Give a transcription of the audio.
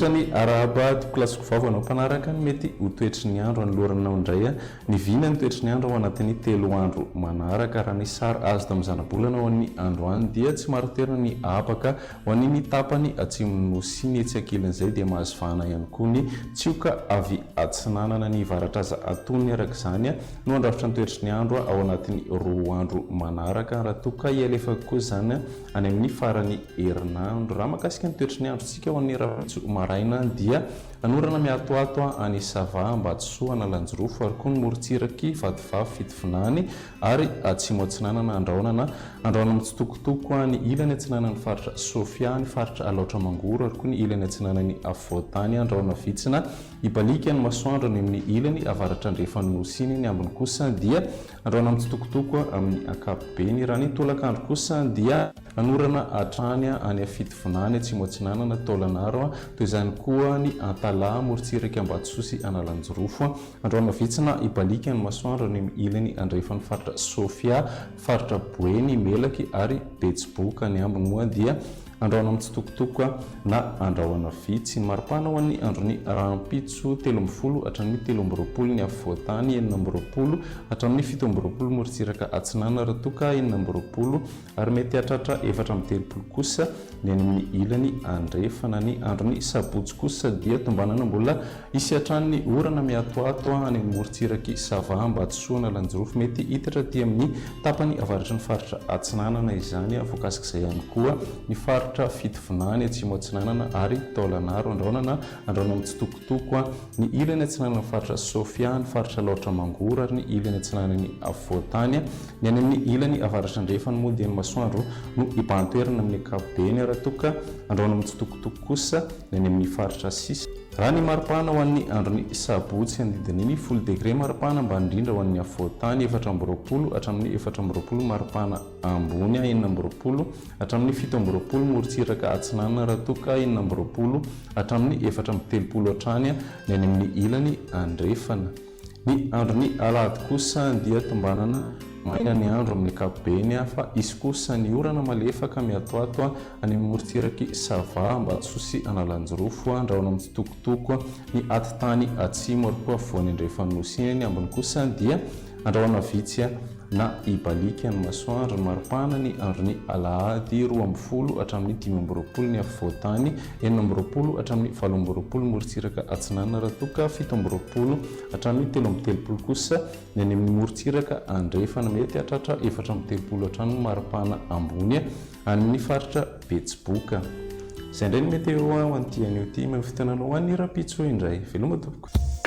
Manolotra ny arahaba tompokolahy sy vavy anao mpanaraka ny mety ho toetry ny andro anoloranao indray ny vina ny toetry ny andro ao anatin'ny 3 andro manaraka. Raha ny sary azo tamin'ny zanabolana ho an'ny androany dia tsy marin-toerana ny habaka ho an'iny tapany atsimon'ny Nosy iny. Etsy ankilan'izay dia mahazo vahana ihany koa ny tsioka avy atsinanana. Ny varatra aza atonony araka izany no handrafitra ny toetry ny andro ao anatin'ny 2 andro manaraka raha toa ka hialefaka koa izany any amin'ny faran'ny herinandro. Raha mahakasika ny toetry ny androntsika ho an'ny rahampitso maraina dia hanorana miatoato any Sava, Ambatosoa, Analanjirofo ary koa ny morontsirak'i Vatovavy, Fitovinany ary Atsimo Atsinanana, Andrahonana, Andrahona mitsitokotoko ny ilany atsinanan'ny faritra Sofia, ny faritra Alaotra Mangoro ary koa ny ilany atsinanan'ny afovoan-tany, Andrahona Vitsina, Hibaliaka ny masoandro any amin'ny ilany avaratra andrefan'ny Nosy iny, ny ambiny kosa dia Andrahona mitsitokotoko amin'ny ankapobeny. Raha ny tolakandro kosa dia hanorana hatrany any Fitovinany, Atsimo Atsinanana, Taolagnaro, toy izany koa ny Antalaha, morontsiraka Ambatosoa sy Analanjirofo. Andrahona vitsy na hibaliaka ny masoandro any amin'ny ilany andrefan'ny faritra Sofia, faritra Boeny, Melaky ary Betsiboka. Ny ambiny moa dia Andrahona mitsitokotoko na andrahona vitsy. Ny maripana ho an'ny andron'ny rahampitso, 13 hatramin'ny 23 ny afovoan-tany, 26 hatramin'ny 27 morontsiraka atsinanana raha toa ka 26 ary mety hahatratra 34 kosa ny any amin'ny ilany andrefana. Ny andron'ny sabotsy kosa dia tombanana mbola Hisy hatrany ny orana miatoato any amin'ny morontsirak'i Sava, Ambatosoa, Analanjirofo. Mety hitatra aty amin'ny tapany avaratry ny faritra Atsinanana izany. Voakasik'izay ihany koa ny faritra Fitovinany, Atsimo Atsinanana ary Taolagnaro. Andrahona Andrahona mitsitokotoko ny ilany atsinanan'ny faritra Sofia, ny faritra Alaotra Mangoro ary ny ilany atsinanan'ny afovoan-tany. Ny any amin'ny ilany avaratra andrefany moa dia ny masoandro no hibahan-toerana amin'ny ankapobeny raha toa ka andrahona mitsitokotoko kosa ny any amin'ny faritra sisa. Raha ny maripana ho an'ny andron'ny sabotsy, andidin'ny 10 degre maripana ambany indrindra ho an'ny afovoan-tany, 24 hatramin'ny 24 maripana ambony, 26 hatramin'ny 27 morontsiraka atsinanana raha toa ka 26 hatramin'ny 34 hatrany ny any amin'ny ilany andrefana. Ny andron'ny alahady kosa dia tombanana maina ny andro amin'ny ankapobeny fa hisy kosa ny orana malefaka miatoato any amin'ny morontsirak'i Sava, Ambatosoa sy Analanjirofo, Andrahona mitsitokotoko ny atitany atsimo ary koa afovoany andrefan'ny Nosy iny. Ny ambiny kosa dia andrahona vitsy na hibaliaka ny masoandro. Ny maripana ny andron'ny alahady 12 hatramin'ny 25 ny afovoan-tany, 26 hatramin'ny 28 morontsiraka atsinanana raha toa ka 27 hatramin'ny 33 kosa ny any amin'ny morontsiraka andrefana. Mety hahatratra 34 hatrany ny maripana ambony any amin'ny faritra Betsiboka. Izay indray no météo ho an'ity anio ity. Mamehy fotoana anao ho an'ny rahampitso indray. Veloma tompoko.